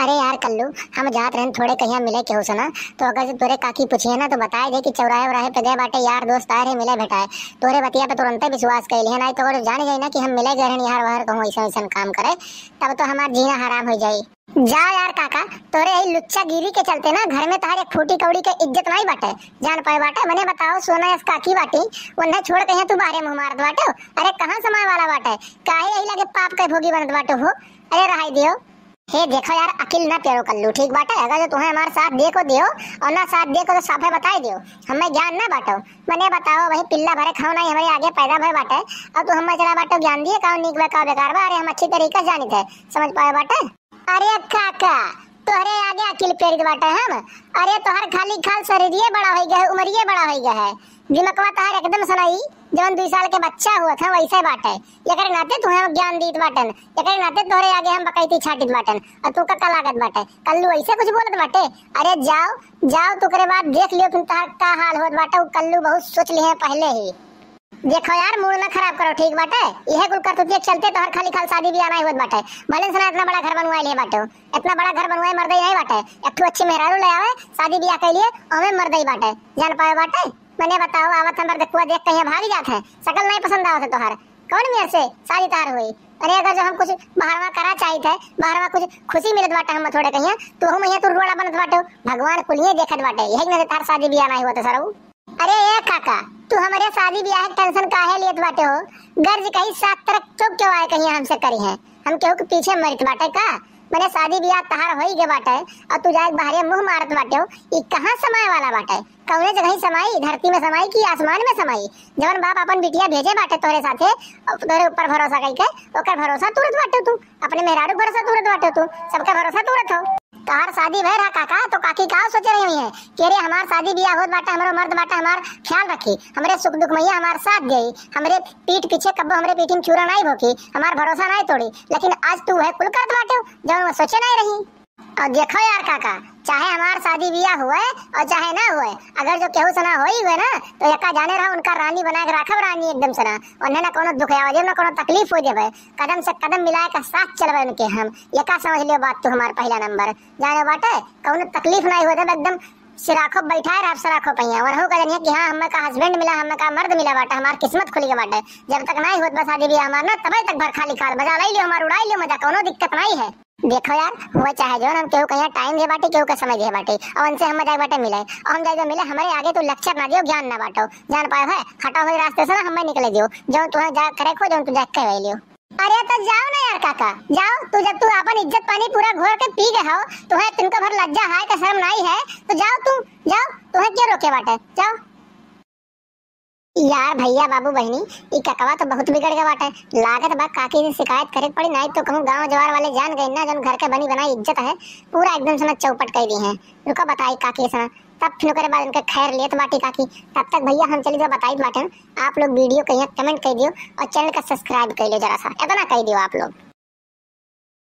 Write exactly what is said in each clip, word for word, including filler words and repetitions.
अरे यार कल्लू, हम जात रहन थोड़े कहिया मिले केहू से ना, तो अगर से तोरे काकी पूछिए ना तो बताए दे कि चौराहे उराहे पे गए बाटे, यार दोस्त आए रहे, मिले भेटाए। तोरे बतिया पे तुरंते विश्वास कइले है, नाहीं तो अगर जाने जाई ना कि हम मिले गए रहन यार वहर कहूँ ऐसा ऐसा काम करे, तब तो हमार जीना हराम हो जाई। जा यार काका, तोरे यही लुच्चागिरी के चलते ना घर में तहार एक फूटी कौड़ी के इज्जत नाहीं बाटे। जान पाए बाटे, मने बताओ, सोना यस काकी बाटी, उन्हें छोड़ कहिया तू बाहरे मुँह मारत बाटे। अरे कहाँ समाए वाला बाटे, काहे यही लगे पाप के भोगी बनत बाटे हो? अरे रहाई दियो। हे देखो यार, अकिल ना पेरो कल्लू, ठीक बाटे? अगर जो तुम्हें हमार साथ दे को दियो और ना साथ दे को तो साफे बताई दियो, हमें ज्ञान ना बाटो। मने बताओ, वही पिल्ला भरे खाओ नाहीं हमरे आगे पैदा भय बाटे, और तू हमें चला बाटो ज्ञान दिए, का नीक बा, का बेकार बा, अरे हम अच्छी तरीका से जानित है, समझ पाए बाटे? अरे काका, तोहरे आगे अकिल पेरित बाटे हम? अरे तोहर खाली खाल शरीरिये बड़ा होई गए, उमरिये बड़ा होई गए है, दिमकवा तोहर एकदम सनई, जवन दुई साल के बच्चा हुआ था वैसे बाटे। एकरे नाते तुहे हम ज्ञान दीत बाटन, एकरे नाते तोहरे आगे हम बकैती छाटित बाटन। और तू का, का लागत बाटे? कल्लू ऐसे कुछ बोलत बाटे? अरे जाओ, जाओ, तो ओकरे बाद देख लियो तुम तोहार का हाल होत बाटे। उ कल्लू बहुत सोच लिहे पहले ही। देखो यार, मूड ना खराब करो, ठीक बाटे? यह कुल करतूतिया के चलते तोहर खाली खाल शादी बियाह नाहीं होत बाटे। भले से ना इतना बड़ा घर बनवाए लिए बाटे, इतना बड़ा घर बनवाए मर्दई नाहीं बाटे। एक ठो अच्छी मेहरारू ले आवे, शादी बियाह के लिए, ओमे मर्दई बाटे। जान पाए बाटे? मने बताओ, आवत हमर देखुआ देख कहीं भाग जात है, शकल नाहीं पसंद आवत है तोहार। कौन मेर से शादी तार हुई? अरे अगर जो हम कुछ बहरवा करा चाहित है, बहरवा कुछ खुशी मिलत बाटे हम थोड़े कहिया, तो हम यहाँ तू रोड़ा बनत बाटे। भगवान कुलिये देखत बाटे, यही में से तार शादी बियाह नाहीं होत सरऊ। अरे ए काका, तू हमरे शादी बियाह के tension काहे लेत बाटे हो? गर्ज कहीं सात तरफ चौक क्यों आए कहीं हमसे करी है? हम केहू के पीछे मरित बाटे का? मने शादी बियाह तहार होई गए बाटे और तू जाए बहरे मुँह मारत बाटे हो, ई कहाँ समाए वाला बाटे? कौने जगह समाई, धरती में समाई कि आसमान में समाई? जवन बाप अपन बिटिया भेजे बाटे तोहरे साथे, तोहरे ऊपर भरोसा कइके, ओकर भरोसा तूरत बाटे तू, अपने मेहरारू भरोसा तूरत बाटे तू, सबका भरोसा तूरत हो। तोहार शादी भय रहा काका, तो काकी का सोचे रही हुई है कि अरे हमार शादी बियाह होत बाटे, हमरो मर्द बाटे, हमार ख्याल रखी, हमरे सुख दुख में हमार साथ दे, हमरे पीठ पीछे कब्बो हमरे पीठी में छुरा नाहीं भोंकी, हमार भरोसा नाहीं तोड़ी। लेकिन आज तू वह कुल करत बाटे जवन वो सोचे नाहीं रही। और देखो यार काका, चाहे हमार शादी बियाह हुए और चाहे ना हुए, अगर जो केहू से ना होई हुए ना, तो एका जाने रहो उनका रानी बना के राखब, रानी एकदम से ना, उन्हें ना कोनो दुख आवे देब, ना कोनो तकलीफ हो देबे, कदम से कदम मिलाए का साथ चलबे उनके हम। एका समझ लियो बात तू हमार पहला नंबर, जाने बाटे, कौनो तकलीफ नाहीं होए देब, एकदम सिराखो बैठाए रहब, सिराखो पहिया। वरहू का जनिए कि हाँ, हमें का husband मिला, हमें का मर्द मिला बाटे, हमार किस्मत खुली के बाटे। जब तक नाहीं होत बा शादी बियाह हमार ना, तबे तक भर खाली खाल मजा लाई लियो हमार, उड़ाई लियो मजा, कौनो दिक्कत नाहीं है। देखो यार, हुआ चाहे जौन, हम केहू कहिया time दे बाटे, केहू का समय दे बाटे। अब उनसे हम जाए बाटे मिले, और हम जाए मिले, हमरे आगे तू lecture ना दियो, ज्ञान ना बांटो, जान पायो है, हटा हुए रास्ते से ना हमें निकले दियो, जौन तुम्हें जा करे खो, जौन तू जाके कह लियो। अरे तो जाओ ना यार काका, जाओ तू, जब तू अपन इज्जत पानी पूरा घोर के पी गए हो, तुम्हें तिनको भर लज्जा हाय का शर्म नाहीं है, तो जाओ तू, जाओ, तुम्हें क्यों रोके बाटे, जाओ। यार भैया बाबू बहिनी, ई ककवा तो बहुत बिगड़ गया बाटे। लागत बा काकी से शिकायत करे के पड़ी, नाहीं तो कहूँ गाँव जवार वाले जान गए ना, जौन घर के बनी बनाई इज्जत है, पूरा एकदम से ना चौपट कर दी है। रुको बताई काकी से ना, तब फिर ओकरे बाद उनके खैर लेत बाटी काकी। तब तक भैया हम चली तो बताई बाटे, आप लोग video कहिया comment कर दियो और channel का subscribe कर लियो जरा सा, इतना कर दियो आप लोग।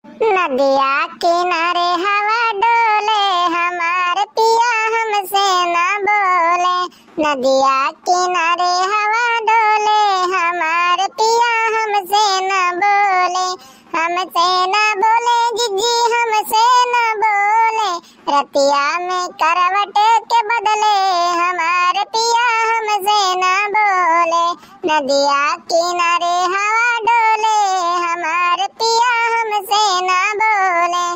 नदिया किनारे हवा डोले, हमार पिया हमसे ना बोले। नदिया किनारे हवा डोले, हमार पिया हमसे ना बोले। हमसे ना बोले जिज्जी, हमसे ना बोले। रतिया में करवट के बदले, हमार पिया हमसे ना बोले। नदिया किनारे हवा डोले, हमार पिया हमसे ना बोले।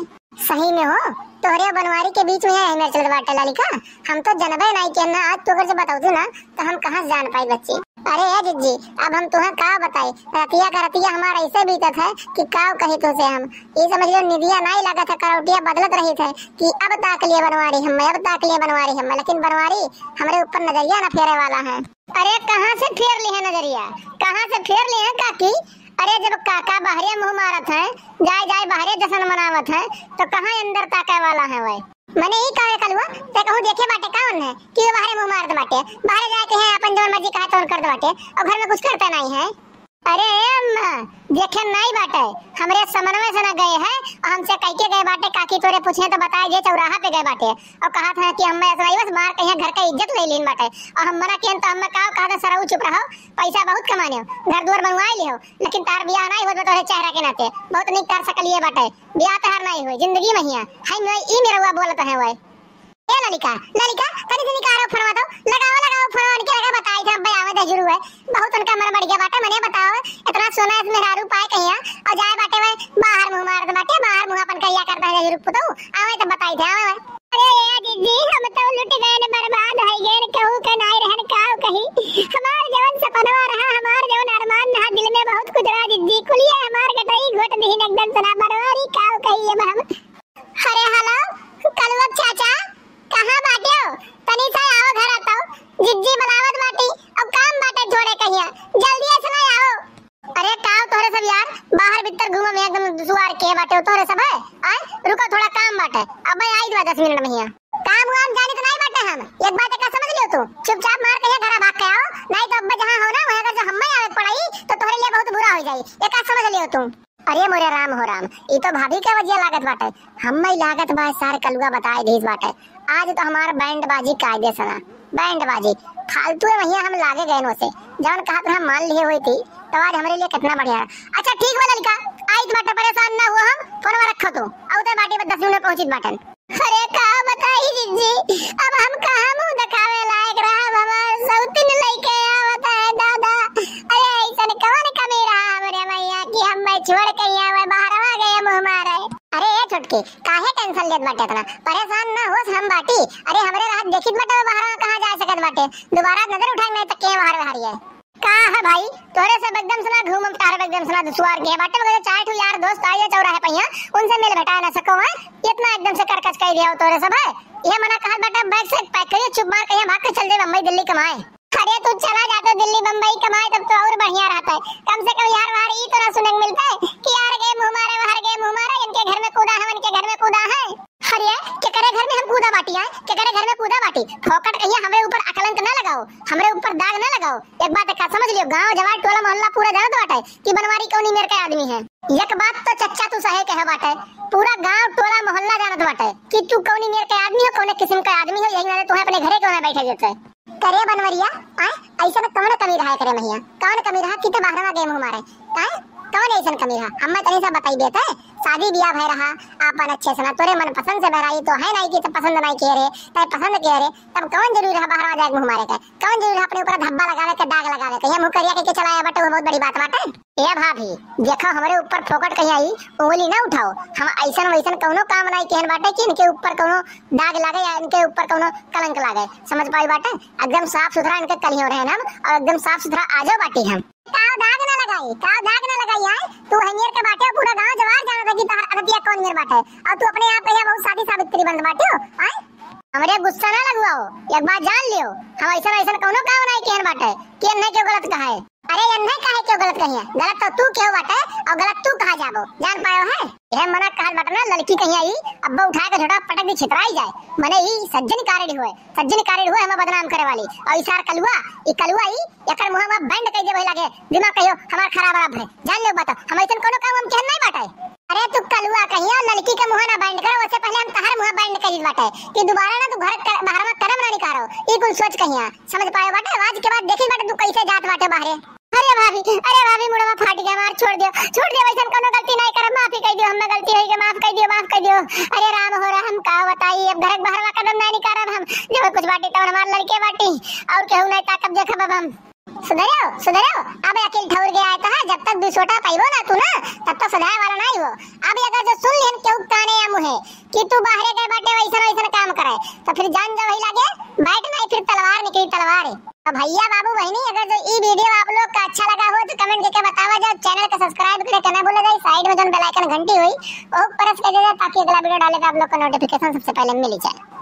सही में हो, तोहरे बनवारी के बीच में है मेरे चलत बाटे लालिका। हम तो जनबे नाहीं के ना, आज तू अगर से बताऊ ना, तो हम कहाँ से जान पाई बच्ची। अरे ए जिज्जी, अब हम तुहें का बताई, रतिया का रतिया हमार ऐसे बीतत है कि का कही तुझसे हम। ये समझ लो निदिया नाहीं लागत है, करौटिया बदलत रही थे कि अब ताक लिए बनवारी हम, अब ताक लिए बनवारी हम, लेकिन बनवारी हमरे ऊपर नजरिया ना फेरे वाला है। अरे कहाँ से फेर ली है नजरिया, कहाँ से फेर ली है काकी? अरे जब काका बहरे मुँह मारत है, जाए जाए बहरे जश्न मनावत है, तो कहाँ अंदर ताके वाला है वह? मने ई कहे कलुआ, ते कहूँ देखे बाटे कौन है कि वो बहरे मुँह मारत बाटे, बहरे जाए के है अपन जौन मर्जी कहे तौन करत बाटे और घर में कुछ करता नाहीं है। अरे अम्मा, देखे नाई बाटे, हमरे समनवे से ना गए है, और हमसे कह के गए बाटे, काकी तोरे पूछे तो बताए जे चौराहा पे गए बाटे, और कहा था कि अम्मा ऐसा नहीं, बस मार कहिया घर का इज्जत ले लीन बाटे, और हम मना कियन तो अम्मा का कहा था, सरऊ चुप रहो, पैसा बहुत कमाने हो, घर दुआर बनवाए लिहो, लेकिन तार बियाह नाई होत बा तोरे चेहरा के नाते, बहुत निक तार सकलिए बाटे, बियाह तहार नाई होई, जिंदगी में हिया, हाय मैं ई मेरा हुआ बोलत है वै। ए ललिका, ललिका, तनी तनी कारो फोनवा दो, लगाओ, लगाओ फोनवा, उनके लगे बताई थे, अब्बे आवे दे जरूर है। बहुत उनका मन बढ़ गया बाटे, मने बताओ, इतना सोना इस मेहरारू पाए कहिया, और जाए बाटे वै बाहर मुंह मारत बाटे, बाहर मुंह अपन कहिया करता है जरूर पुतो, आवे तो बताई थे, आवे वै। अरे ए जिज्जी, हम तो लुट गए न, बर्बाद है गए न, कहू के नाई रहन, काव कही। हमार जवन सपनवा रहा, हमार जवन अरमान रहा, दिल में बहुत कुछ रहा जिज्जी, कुलिया हमार गटई घोट दीन एकदम सना बरवारी, काव कही अब हम। अरे हेलो, कलुआ चाचा, कहाँ बाटे हो? तनी सा आओ घर आता हो। जिज्जी बुलावत बाटी, अब काम बाटे थोड़े कहिया, जल्दी से ना आओ। अरे काव तोहरे सब यार, बाहर भीतर घूमे में एकदम दुसुआर के बाटे हो तोहरे सब है। आय, रुको थोड़ा काम बाटे, अब मैं आई दुआ दस मिनट में हिया। काम वाम जानी तो नहीं बाटे हम, एक बात एक समझ लियो तू, चुपचाप मार कहिया घर भाग के आओ, नहीं तो अब जहाँ हो ना वहाँ अगर जो हम आवे पड़ाई तो तोहरे लिए बहुत बुरा हो जाई, एक समझ लियो तू। अरे मोरे राम हो राम, ई तो भाभी के वजिया लागत बाटे। हम्मे लागत बा सार कलुआ बताए दीस बाटे। आज तो हमार बैंड बाजी कायदे से ना, बैंड बाजी। फालतू में भैया हम लागे गए से, जवन कहा था हम मान लिए हुई थी, तो आज हमारे लिए कितना बढ़िया है। अच्छा ठीक बा लड़का, आइत बाटे, परेशान ना हुआ हम, फोनवा रखो तू, आउते बाटी में दस मिनट में पहुंचित बाटन। अरे का बताई जिज्जी, अब हम कहाँ मुंह दिखावे लायक रहब, हमार सौतिन लइके आवत है दादा। अरे ऐसन कवन कमी रहा हमरे मैया कि हम मैं छोड़ के यहाँ वै बहरवा गए मुंह मारे। अरे ए छोटकी, काहे टेंशन लेत बाटे इतना? परेशान ना होस, हम बाटी। अरे हमरे रहत देखित बाटे वै बहरवा कहाँ जा सकत बाटे, दोबारा नजर उठाए नहीं तो के बाहर बहरी है। का है भाई, तोरे सब एकदम से ना घूमम टहरब, एकदम से ना दुसुआर के बाटे, मगर चार ठो यार दोस्त आइए चौराहे पे यहाँ, उनसे मिल भेटा ना सको है, इतना एकदम से करकच कह दिया हो तोरे सब है। ये मना कहत बाटे, बैग से पैक करिए, चुप मार कहिया भाग के चल दे बम्बई दिल्ली कमाए। अरे तू चला जाते दिल्ली बम्बई कमाए, तब तो और बढ़िया रहता है, कम से कम यार बाहर ई तो ना सुने के मिलता है कि यार गए मुंह मारे, बाहर गए मुंह मारे, इनके घर में कूदा है, इनके घर में कूदा है। अरे, केकरे घर में हम कूदा बाटी आए, केकरे घर में कूदा बाटी? फोकट कहिया हमरे ऊपर अकलंक ना लगाओ, हमरे ऊपर दाग ना लगाओ। एक बात का समझ लियो, गांव जवार टोला मोहल्ला पूरा जानत बाटे कि बनवारी कौनी मेर के आदमी है। एक बात तो चच्चा तू सही कहे बाटे, पूरा गांव टोला मोहल्ला जानत बाटे कि तू कौनी मेर के आदमी हो, कौने किस्म का आदमी हो, यही मारे तुम्हें अपने घरे के में बैठे देते। करे बनवरिया, आए, ऐसा में कौन कमी रहा करे मैया, कौन कमी रहा कि तो बाहर में गेम हमारे, आए, कौन ऐसा कमी रहा, हमें तनी सा बताई देते। शादी बियाह भय रहा, आपन अच्छे से ना, तोरे मन पसंद से बहराई तो है नहीं कि तो पसंद नहीं किए रे, तय पसंद किए रे, तब कौन जरूरी रहा बाहर आ जाए मुंह मारे के, कौन जरूरी रहा अपने ऊपर धब्बा लगावे के, दाग लगावे के, ये मुंह करिया के, के चलाया बाटे, वो बहुत बड़ी बात बाटे। ए भाभी, देखो हमरे ऊपर फोकट कहीं आई उंगली ना उठाओ, हम ऐसन वैसन कौनो काम नहीं केहन बाटे कि इनके ऊपर कौनो दाग लागे या इनके ऊपर कौनो कलंक लागे, समझ पाई बाटे? एकदम साफ सुथरा इनके कलियों रहे हम और एकदम साफ सुथरा आजो बाटी हम। काव दाग ना लगाई, काव दाग ना लगाई आए। तू है मेर के बाटे, पूरा गांव जवार जानत है कि तोहर अदतिया कौन मेर बाटे। और तू अपने आप कहिया बहुत साधी सावित्री बनत बाटे हो, आए? हमरे गुस्सा ना लगवाओ, एक बात जान लियो, हम ऐसा ऐसा कौनो काम नहीं केहन बाटे, कि एन्हे क्यों गलत कहा है। अरे एन्हे काहे क्यों गलत कहिए, गलत तो तू क्यों बाटे और गलत तू कहा जाबो, जान पायो है? यह मना कहल बाटे ना, लड़की कहीं आई, अब्बा उठा के झोटा पटक दी छितराई जाए, मने ही सज्जन कारण हुए, सज्जन कारण हुए हमें बदनाम करे वाली। और इसार कलुआ, ई कलुआ ई एकर मुंह में बैंड कह देबे लागे, दिमाग कहियो हमार खराब खराब है। जान लो बात, हम ऐसन कोनो काम हम केहन नहीं बाटे। अरे तू कलुआ कहियो, लड़की के मुंह ना बैंड करो, उससे पहले हम तहार मुंह बैंड करी बाटे कि दोबारा ना तू घर के बाहर में कदम ना निकालो। ई कुल सोच कहिया, समझ पायो बाटे? आज के बाद देखी बाटे तू कैसे जात बाटे बाहरे। अरे भाभी, अरे भाभी, मुड़वा फाट गया हमार, छोड़ दियो, छोड़ दियो, वैसन कोनो गलती नहीं करब, माफी कह दियो, हमें गलती होई के माफ कह दियो, माफ कह दियो। अरे राम हो राम, का बताई, अब घर के बाहर में कदम नहीं निकारब हम, जो कुछ बाटे तवन हमार लड़के बाटी, और केहू नहीं ताकब देखब अब हम। सुधरो, सुधरो, अब अकिल ठौर गया है तोहार, जब तक दुई सोटा पाइबो ना तू ना, तब तक सुधरे वाला नहीं हो। अब अगर जो सुन लिहन केहू काने या मुहे कि तू बाहरे गए बाटे वैसन वैसन काम करे, तो फिर जान जब वही लागे, बैठ नहीं फिर तलवार निकली तलवार। तो भैया बाबू बहनी, अगर जो ई वीडियो आप लोग का अच्छा लगा हो तो कमेंट करके बतावा जाओ, चैनल का सब्सक्राइब करे के ना भूला जाए, साइड में जो बेल आइकन घंटी हुई वो प्रेस कर दे जाए, ताकि अगला वीडियो डाले का आप लोग को नोटिफिकेशन सबसे पहले मिल जाए।